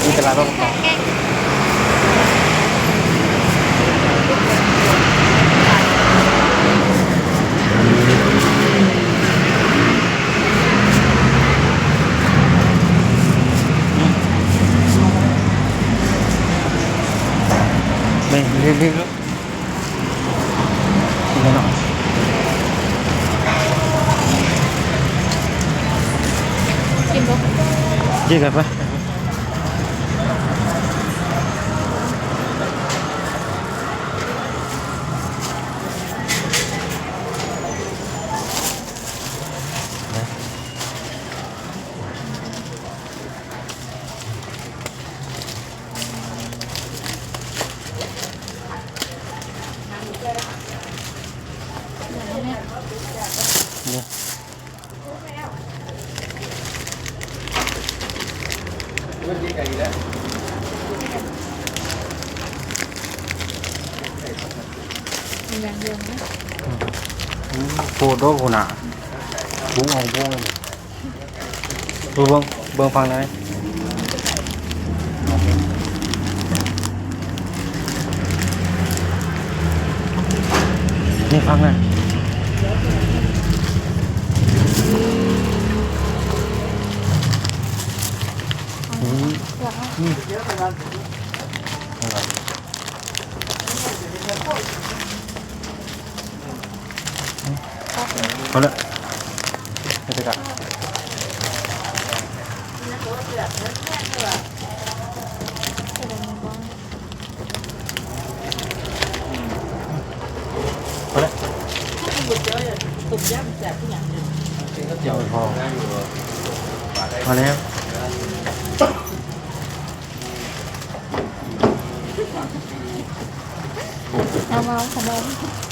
ມີແຕ່ລາວກັບປາ. ແມ່ນ ເຮັດ ເຮັດ ເຮັດ. ກິນເນາະ ກິນເລີຍເນາະ ກິນເລີຍ ໄປ ໄປ ໄປ. ຢ່າງດຽວນະ ອືມ ໂພດໂດພຸ້ນນະ ບຸງອອກບົວ. ເບິ່ງ ເບິ່ງຝັ່ງໃດ ນີ້ຝັ່ງນັ້ນ ອືມ ອືມ. ພໍແລ້ວ ເຮັດໄດ້ກະ ພໍແລ້ວ ເອີ ພໍ ພໍແລ້ວ. ເອົາມາຂະໜົມ.